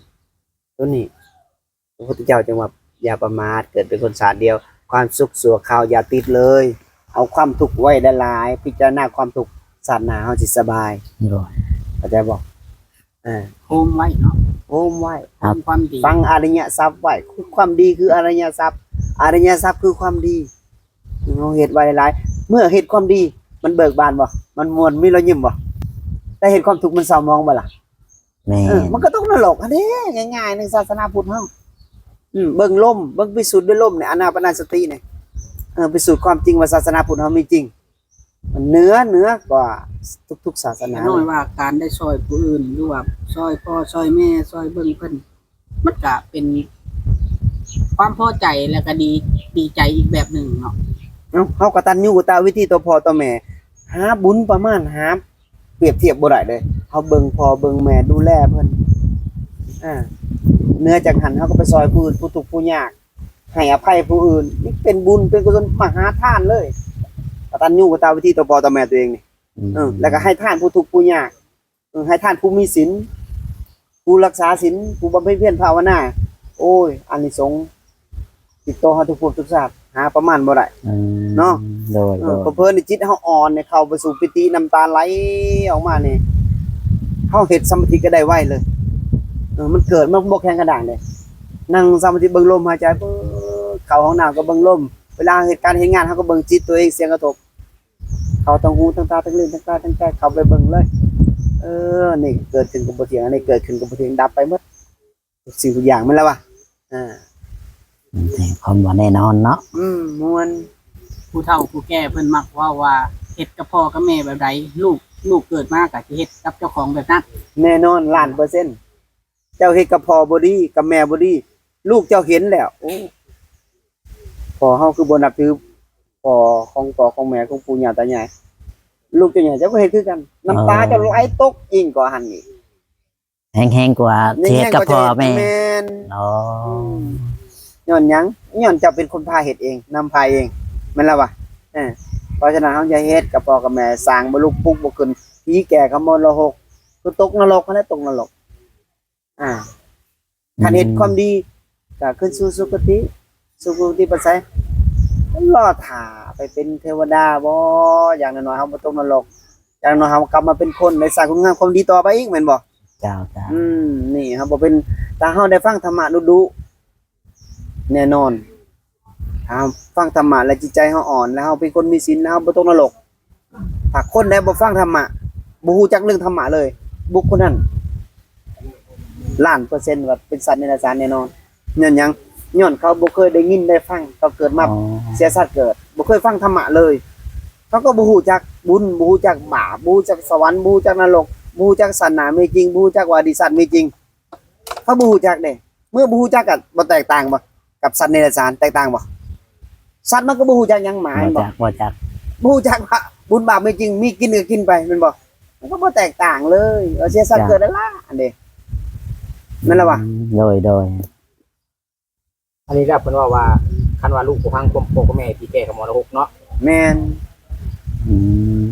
ໂຕນີ້ ພະພຸດທະເຈົ້າຈຶ່ງວ່າ ຢ່າປະໝາດ ເກີດເປັນຄົນຊາດດຽວ ຄວາມສຸກຊົ່ວຄາວຢ່າຕິດເລີຍ ເອົາຄວາມທຸກໄວ້ຫຼາຍໆ ພິຈາລະນາຄວາມທຸກ ຊາດໜ້າເຮົາຊິສະບາຍ ໂດຍ ເຂົ້າໃຈບໍ່? ເອີ ໂຮມໄວ້ເນາະ ໂຮມໄວ້ ໂຮມຄວາມດີ ຝັງອະລິຍະຊັບໄວ້ ຄວາມດີຄືອະລິຍະຊັບ ອະລິຍະຊັບຄືຄວາມດີ ເຮົາເຮັດໄວ້ຫຼາຍໆ ເມື່ອເຮັດຄວາມດີ ມັນເບີກບານບໍ່? ມັນມ່ວນ ມີລອຍຍິ້ມບໍ່? ແຕ່ເຮັດຄວາມທຸກ ມັນເສົ້າໝອງບໍ່ລະ? ແມ່ນ ເອີ ມັນກໍຕົກນະລົກຫັ້ນເດ້ ງ່າຍໆ ໃນສາສະໜາພຸດເຮົາ ອືມ ເບິ່ງລົມ ເບິ່ງພິສູດດ້ວຍລົມນີ້ ອານາປານະສະຕິນີ້ ເອີ ພິສູດຄວາມຈິງວ່າສາສະໜາພຸດເຮົາມີຈິງ ມັນເໜືອ ເໜືອກວ່າທຸກໆສາສະໜາ ນ້ອຍວ່າການໄດ້ຊ່ອຍຜູ້ອື່ນ ຫຼືວ່າຊ່ອຍພໍ່ຊ່ອຍແມ່ ຊ່ອຍເບິ່ງເພິ່ນ ມັນກະເປັນຄວາມພໍໃຈ ແລ້ວກະດີ ດີໃຈອີກແບບໜຶ່ງເນາະ ເຮົາ ເຮົາກະຕັນຍູກະຕະເວທີຕໍ່ພໍ່ຕໍ່ແມ່ ຫາບຸນປະມານ ຫາປຽບທຽບບໍ່ໄດ້ເລີຍ ເຮົາເບິ່ງພໍ່ເບິ່ງແມ່ ດູແລເພິ່ນ ອາ ເໜືອຈາກຫັ້ນ ເຮົາກໍໄປຊ່ອຍຜູ້ອື່ນ ຜູ້ທຸກຜູ້ຍາກ ໃຫ້ອະໄພຜູ້ອື່ນ ນີ້ເປັນບຸນເປັນກຸສົນມະຫາທານເລີຍ ກະຕັນຍູກະຕະເວທີຕໍ່ພໍ່ຕໍ່ແມ່ຕົວເອງນີ້ ອືມ ເອີ ແລ້ວກໍໃຫ້ທານຜູ້ທຸກຜູ້ຍາກ ເອີ ໃຫ້ທານຜູ້ມີສິນ ຜູ້ຮັກສາສິນ ຜູ້ບຳເພັນພຽນພາວະນາ ໂອ້ຍ ອານິສົງ ຕິດຕໍ່ເຮົາທຸກພບທຸກຊາດ ຫາປະມານບໍ່ໄດ້. ອືມ ເນາະ ໂດຍ ເອີ ໂດຍ ເຜີໆນີ້ຈິດເຮົາອ່ອນນີ້ ເຂົ້າໄປສູ່ປີຕິ ນ້ຳຕາໄຫຼອອກມານີ້ ເຮົາເຮັດສະມາທິກໍໄດ້ໄວເລີຍ. ເອີ ມັນເກີດ ມັນບໍ່ແຂງກະດ້າງເດ້. ນັ່ງສະມາທິເບິ່ງລົມຫາຍໃຈ ເບິ່ງເຂົ້າຫ້ອງນ້ຳກໍເບິ່ງລົມ ເວລາເຮັດການເຮັດງານ ເຮົາກໍເບິ່ງຈິດຕົວເອງ ສຽງກະທົບ ເຂົ້າທາງຫູ ທາງຕາ ທາງລີ້ນ ທາງກາຍ ທາງໃຈ ເຂົ້າໄປເບິ່ງເລີຍ. ເອີ ນີ້ເກີດຂຶ້ນກໍບໍ່ທ່ຽງ ອັນນີ້ເກີດຂຶ້ນກໍບໍ່ທ່ຽງ ດັບໄປໝົດ ທຸກສິ່ງທຸກຢ່າງ ແມ່ນລະວະ? ອ່າ ມັນເປັນຄວາມບໍ່ແນ່ນອນເນາະ. ອືມ ມ່ວນ. ຜູ້ເຖົ້າຜູ້ແກ່ເພິ່ນມັກເວົ້າວ່າ ເຮັດກັບພໍ່ກັບແມ່ແບບໃດ ລູກ ລູກເກີດມາກໍຊິເຮັດກັບເຈົ້າຂອງແບບນັ້ນ. ແນ່ນອນ ລ້ານເປີເຊັນ. ເຈົ້າເຮັດກັບພໍ່ບໍ່ດີ ກັບແມ່ບໍ່ດີ ລູກເຈົ້າເຫັນແລ້ວ ໂອ້ ພໍ່ເຮົາຄືບໍ່ນັບຖືພໍ່ຂອງພໍ່ຂອງແມ່ຂອງປູ່ຍ່າຕາຍາຍ ລູກເຈົ້າໃຫຍ່ເຈົ້າກໍເຮັດຄືກັນ ນ້ຳຕາເຈົ້າໄຫຼຕົກອີງກວ່າຫັ້ນອີກ ແຮງໆກວ່າທີ່ເຮັດກັບພໍ່ແມ່. ແມ່ນ ອໍ ອືມ ຍ້ອນຫຍັງ? ຍ້ອນເຈົ້າເປັນຄົນພາເຮັດເອງ ນຳພາເອງ ແມ່ນລະວະ? ເອີ ເພາະສະນັ້ນເຮົາຢ່າເຮັດກັບພໍ່ກັບແມ່ ສ້າງບໍ່ລຸກປຸກບໍ່ຂຶ້ນ ຜີແກ່ເຂົາມໍລະຫົກ ຄືຕົກນະລົກຫັ້ນແຫຼະ ຕົກນະລົກ. ອ່າ ອືມ ຄັນເຮັດຄວາມດີກໍຂຶ້ນສູ່ສຸຄະຕິ ສຸຄະຕິໄປໃສ? ລໍຖ້າໄປເປັນເທວະດາບໍ? ຢ່າງໜ້ອຍໆເຮົາບໍ່ຕົກນະລົກ ຢ່າງໜ້ອຍເຮົາກັບມາເປັນຄົນ ໄດ້ສ້າງຄຸນງາມຄວາມດີຕໍ່ໄປອີກ ແມ່ນບໍ່? ເຈົ້າ ເຈົ້າ ອືມ ນີ້ເຮົາບໍ່ເປັນ ຖ້າເຮົາໄດ້ຟັງທຳມະດຸໆ ແນ່ນອນ ຖ້າເຮົາຟັງທຳມະແລ້ວຈິດໃຈເຮົາອ່ອນ ແລ້ວເຮົາເປັນຄົນມີສິນ ແລ້ວເຮົາບໍ່ຕົກນະລົກ. ຖ້າຄົນໃດບໍ່ຟັງທຳມະ ບໍ່ຮູ້ຈັກເລື່ອງທຳມະເລີຍ ບຸກຄົນນັ້ນລ້ານເປີເຊັນວ່າເປັນສັດເນຍລະສານແນ່ນອນ. ຍ້ອນຫຍັງ? ຍ້ອນເຂົາບໍ່ເຄີຍໄດ້ຍິນໄດ້ຟັງ ເຂົາເກີດມາ ອໍ ເສຍຊາດເກີດ ບໍ່ເຄີຍຟັງທຳມະເລີຍ ເຂົາກໍບໍ່ຮູ້ຈັກບຸນ ບໍ່ຮູ້ຈັກບາບ ບໍ່ຮູ້ຈັກສະຫວັນ ບໍ່ຮູ້ຈັກນະລົກ ບໍ່ຮູ້ຈັກຊາດໜ້າມີຈິງ ບໍ່ຮູ້ຈັກວ່າອະດີດຊາດມີຈິງ. ເຂົາບໍ່ຮູ້ຈັກເດ້ ເມື່ອບໍ່ຮູ້ຈັກກໍບໍ່ແຕກຕ່າງບໍ່ ກັບສັດເນຍລະສານ ແຕກຕ່າງບໍ່? ສັດມັນກໍບໍ່ຮູ້ຈັກຫຍັງໝາ ບໍ່ຈັກ ບໍ່ຈັກ ບໍ່ຮູ້ຈັກວ່າບຸນບາບມີຈິງ ມີກິນກໍກິນໄປ ແມ່ນບໍ່? ມັນກໍບໍ່ແຕກຕ່າງເລີຍ ວ່າເສຍສັດເກີດນັ້ນລະ ອັນເດ້ ແມ່ນລະວະ? ອືມ ໂດຍ ໂດຍ. ອັນນີ້ລະເພິ່ນເວົ້າວ່າ ຄັນວ່າລູກບໍ່ຟັງຄວາມພໍ່ຄວາມແມ່ ທີ່ແກ່ກັບມໍລະຫົກເນາະ. ແມ່ນ. ອືມ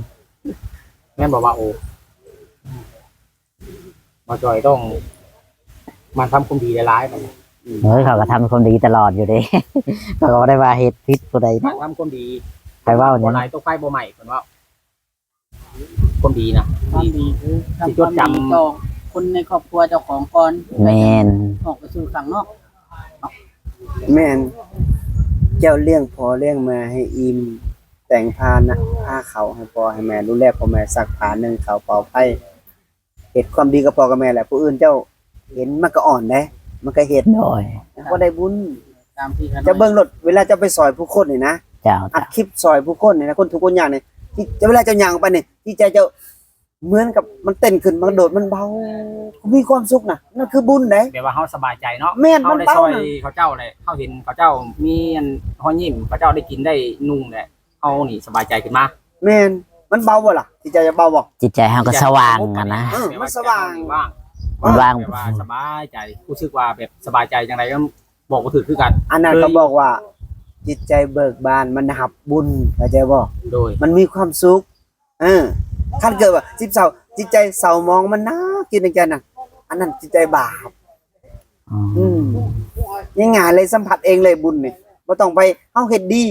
ແມ່ນບໍ່ ບ່າວໂອ? ບ່າວຈອຍຕ້ອງໝັ່ນທຳຄວາມດີຫຼາຍໆ ບັດນີ້. ໂອ້ຍ ເຂົາກໍທຳຄວາມດີຕະຫຼອດຢູ່ເດ້ ເຂົາກໍບໍ່ໄດ້ວ່າເຮັດຜິດຜູ້ໃດເນາະ ໝັ່ນທຳຄວາມດີ ໃຜເວົ້າຫຍັງ ບໍ່ຫຼາຍຕົກໄຟບໍ່ໄໝ້ ເພິ່ນເວົ້າ. ຄວາມດີນະ ຄວາມດີຄື ຊິຈົດຈຳ ຄວາມດີຕໍ່ຄົນໃນຄອບຄົວເຈົ້າຂອງກ່ອນ ແມ່ນ ອອກໄປສູ່ຂ້າງນອກ. ແມ່ນ ເຈົ້າລ້ຽງພໍ່ລ້ຽງແມ່ໃຫ້ອີ່ມ ແຕ່ງພານະ ພາເຂົ້າໃຫ້ພໍ່ໃຫ້ແມ່ ດູແລພໍ່ແມ່ ຊັກຜ້າ ໜຶ້ງເຂົ້າ ເປົ່າໄຟ ເຮັດຄວາມດີກັບພໍ່ກັບແມ່ແຫຼະ ຜູ້ອື່ນເຈົ້າເຫັນມັນກໍອ່ອນເດ້ ມັນກໍເຮັດ ໂດຍ ມັນກໍໄດ້ບຸນ. ຕາມທີ່ຂ້ານ້ອຍ ເຈົ້າເບິ່ງໂລດ ເວລາເຈົ້າໄປຊ່ອຍຜູ້ຄົນນີ້ນະ ເຈົ້າ ອັດຄລິບຊ່ອຍຜູ້ຄົນນີ້ນະ ຄົນທຸກຄົນຍາກນີ້ ທີ່ເວລາເຈົ້າຍ່າງອອກໄປນີ້ ຈິດໃຈເຈົ້າເໝືອນກັບມັນເຕັ້ນຂຶ້ນ ມັນກະໂດດ ມັນເບົາ ມີຄວາມສຸກນະ ນັ້ນຄືບຸນເດ້ ແບບວ່າເຮົາສະບາຍໃຈເນາະ. ແມ່ນ ເຮົາໄດ້ຊ່ອຍເຂົາເຈົ້າແຫຼະ ເຮົາເຫັນເຂົາເຈົ້າມີອັນຮອຍຍິ້ມ ເຂົາເຈົ້າໄດ້ກິນໄດ້ນຸ່ງແຫຼະ ເຮົານີ້ສະບາຍໃຈຂຶ້ນມາ. ແມ່ນ ມັນເບົາບໍ່ລະ? ຈິດໃຈເຈົ້າເບົາບໍ່? ຈິດໃຈເຮົາກໍສະຫວ່າງຫັ້ນນະ ເອີ ມັນສະຫວ່າງ ມັນວ່າງ ແບບວ່າສະບາຍໃຈ ຮູ້ສຶກວ່າແບບສະບາຍໃຈຈັ່ງໃດກໍບອກບໍ່ຖືກຄືກັນ. ອັນນັ້ນເຂົາບອກວ່າ ຈິດໃຈເບີກບານ ມັນຮັບບຸນ ເຂົ້າໃຈບໍ່? ໂດຍ ມັນມີຄວາມສຸກ. ເອີ ຄັນເກີດວ່າຈິດເສົ້າ ຈິດໃຈເສົ້າໝອງ ມັນໜັກຈິດໃນໃຈນະ ອັນນັ້ນຈິດໃຈບາບ. ອືມ ອືມ ງ່າຍໆເລີຍ ສຳຜັດເອງເລີຍບຸນນີ້ ບໍ່ຕ້ອງໄປ ເຮົາເຮັດດີ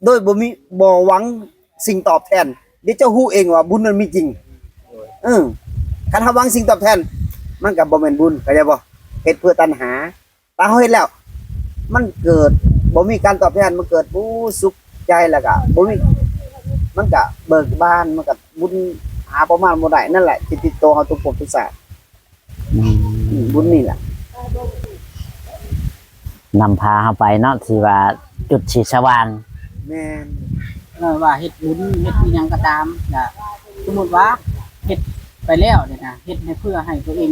ໂດຍບໍ່ມີ ບໍ່ຫວັງສິ່ງຕອບແທນ ດຽວເຈົ້າຮູ້ເອງວ່າບຸນມັນມີຈິງ. ເອີ ຄັນເຮົາຫວັງສິ່ງຕອບແທນ ມັນກໍບໍ່ແມ່ນບຸນ ເຂົ້າໃຈບໍ່? ເຮັດເພື່ອຕັນຫາ ຖ້າເຮົາເຮັດແລ້ວ ມັນເກີດບໍ່ມີການຕອບແທນ ມັນເກີດ ໂອ້ ສຸກໃຈ ແລ້ວກໍບໍ່ມີ ມັນກໍເບີກບານ ມັນກໍບຸນຫາປະມານບໍ່ໄດ້ ນັ້ນແຫຼະ ທີ່ຕິດໂຕເຮົາທຸກພບທຸກຊາດ. ອືມ ອືມ ບຸນນີ້ແຫຼະ ນຳພາເຮົາໄປເນາະ ທີ່ວ່າຈຸດທີ່ສະຫວ່າງ. ແມ່ນ ເອີ ວ່າເຮັດບຸນເຮັດອີຫຍັງກໍຕາມ ລະສົມມຸດວ່າເຮັດໄປແລ້ວນີ້ນະ ເຮັດໃຫ້ເພື່ອໃຫ້ຕົວເອງ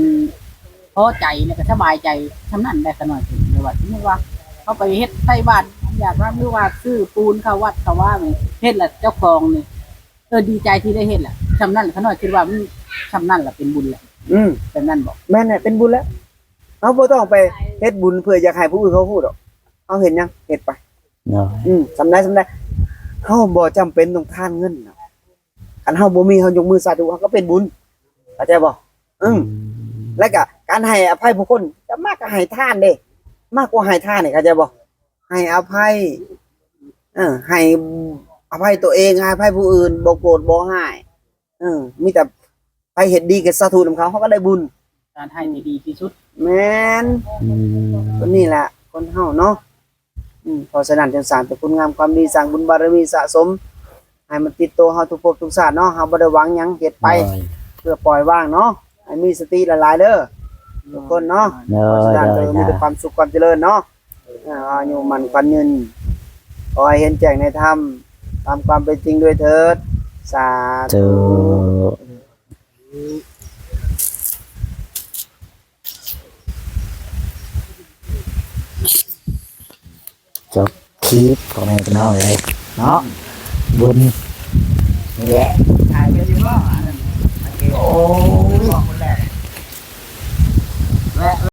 ພໍໃຈ ແລ້ວກໍສະບາຍໃຈ ສ່ຳນັ້ນໄດ້ຂະນ້ອຍ ຫຼືວ່າສົມມຸດວ່າເຮົາໄປເຮັດໃສ່ບາດຢາດວ່າ ຫຼືວ່າຊື້ປູນເຂົ້າວັດເຂົ້າວາ ເຮັດແລ້ວເຈົ້າຂອງນີ້ ເອີ ດີໃຈທີ່ໄດ້ເຮັດແຫຼະ ສ່ຳນັ້ນ ຂະນ້ອຍຄິດວ່າມັນສ່ຳນັ້ນລະເປັນບຸນແຫຼະ. ອືມ ແບບນັ້ນບໍ? ແມ່ນແຫຼະ ເປັນບຸນແລ້ວ ເຮົາບໍ່ຕ້ອງໄປເຮັດບຸນເພື່ອຢາກໃຫ້ຜູ້ອື່ນເຂົາຮູ້ດອກ ເຮົາເຮັດຫຍັງເຮັດໄປ. ໂດຍ ອືມ ສ່ຳໃດສ່ຳໃດ ເຮົາບໍ່ຈຳເປັນຕ້ອງທານເງິນດອກ ຄັນເຮົາບໍ່ມີ ເຮົາຍົກມືສາທຸ ເຮົາກໍເປັນບຸນ ເຂົ້າໃຈບໍ່? ອືມ ອືມ ແລ້ວກໍການໃຫ້ອະໄພຜູ້ຄົນ ກໍມັກກໍໃຫ້ທານເດ້ ມັກກວ່າໃຫ້ທານນີ້ ເຂົ້າໃຈບໍ່? ໃຫ້ອະໄພ ເອີ ໃຫ້ອະໄພຕົວເອງ ໃຫ້ອະໄພຜູ້ອື່ນ ບໍ່ໂກດບໍ່ຮ້າຍ ເອີ ມີແຕ່ໃຜເຮັດດີກໍສາທຸນຳເຂົາ ເຮົາກໍໄດ້ບຸນ ການໃຫ້ທີ່ດີທີ່ສຸດ ແມ່ນ ອືມ ຕົວນີ້ແຫຼະຄົນເຮົາເນາະ ອືມ ເພາະສະນັ້ນຈຶ່ງສ້າງແຕ່ຄຸນງາມຄວາມດີ ສ້າງບຸນບາລະມີສະສົມ ໃຫ້ມັນຕິດໂຕເຮົາທຸກພົບທຸກຊາດເນາະ ເຮົາບໍ່ໄດ້ຫວັງຫຍັງ ເຮັດໄປ ໂດຍ ເພື່ອປ່ອຍວາງເນາະ ໃຫ້ມີສະຕິຫຼາຍໆເດີ ທຸກຄົນເນາະ ໂດຍ ເພາະສະນັ້ນ ໂດຍ ກໍມີແຕ່ຄວາມສຸກຄວາມຈະເລີນເນາະ ເອີ ອາຍຸໝັ້ນຂວັນຍືນ ຂໍໃຫ້ເຫັນແຈ້ງໃນທຳ ຕາມຄວາມເປັນຈິງດ້ວຍເທີດ ສາທຸ ສາທຸ. ຈົບຄລິບ ພໍ່ແມ່ພີ່ນ້ອງເອີຍເນາະ ບຸນນີ້ແຫຼະ ຖ່າຍໄປຢູ່ບໍ່ ອັນນັ້ນ ໂອ້ຍ ບອກຄົນແລກ ແວະ